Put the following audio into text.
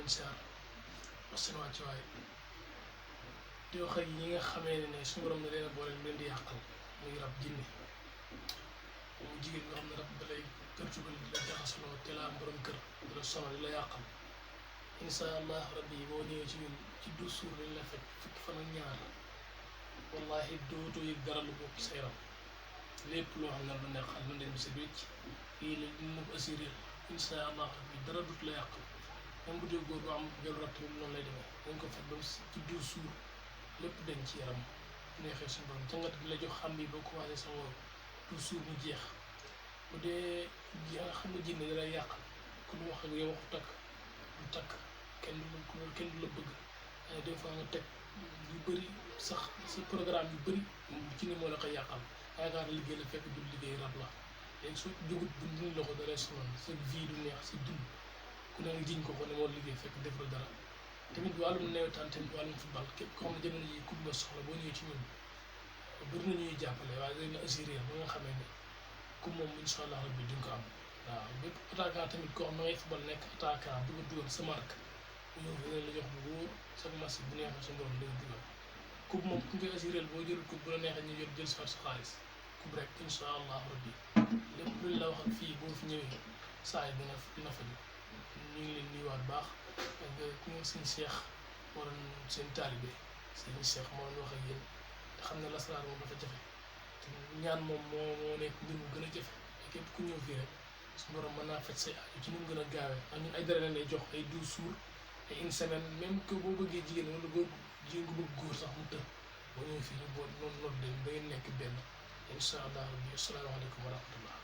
leen siyaar wax seen wàcc waay di wax ak ñi nga xamee ne suñu borom ne leen a boole leen di yàqal muy rab jinne mu jigéen nga xam ne rab da lay perturbé di la jaxasaloo te la am borom kër di la sonal di la yàqal insha allah rabbi boo ñëwee ci ñun ci 12 jours lañ la fekk fukki fan ak ñaar wallahi dootoo yëg dara lu bokk sa yaram lépp loo xam ne lu neexal lu dem si wécc lii la dina ko assuré insha allah rabbi dara dut la yàqal même bu dee góor bu am gelu rab tamit noonu lay demee dañ ko fekk ba ci 12 jours lépp dañ ci yaram neexee suñu borom jàngat bi la jox xam bi boo commencé sa woo 12 jours mu jeex bu dee yaa xam nga jinne da lay yàqal ku lu wax ak yow waxu takk du takk kenn du la bëgg ay des fois nga teg yu bëri sax sa programme yu bëri ci ni moo la koy yàqal yaakaar liggéey la fekk du liggéey rab la léegi soo jugut bu dund la ko da lay sonal sa vie du neex si dund ku ne nga jiñ ko ne moo liggéey fekk deful dara tamit wàllum nawetaan tamit wàllum football képp koo xam ne jamono ji coupe nga soxla boo ñëwee ci ñun bëri na ñuy jàppale waaye dañ la assuré ba nga xamee ne coupe moom incha allah rabbi di nga ko am waaw bépp attaquant tamit koo xam ne ngay football nekk attaquant bëgg a dugal sa marque bu ñëw fi la jox bu wóor sa match bu neexee sa borom danga dugal coupe moom ku ngay assuré boo jëlul coupe bu la neexee ñu jël si sa xaalis coupe rek incha allah rabbi lépp luñ la waxal fii boo fi ñëwee saa yi dina fa ñu ngi leen nuyuwaat baax ak ku ngeen seen Cheikh moo doon seen taalibe seen Cheikh moo doon wax ak yéen te xam ne lasaraar moom dafa jafe te ñaan moom moo nekk mbir mu gën a jafe ak képp ku ñëw fii rek su borom mën naa faj say aju ci nu mu gën a gaawee ak ñun ay dara leen lay jox ay 12 jours ay une semaine même que boo bëggee jigéen wala góor jigéen gu bëgg góor sax mu të boo ñëwee fii ñu boole noonu da ngeen nekk benn incha allah rabbi asalaamaaleykum wa rahmatullah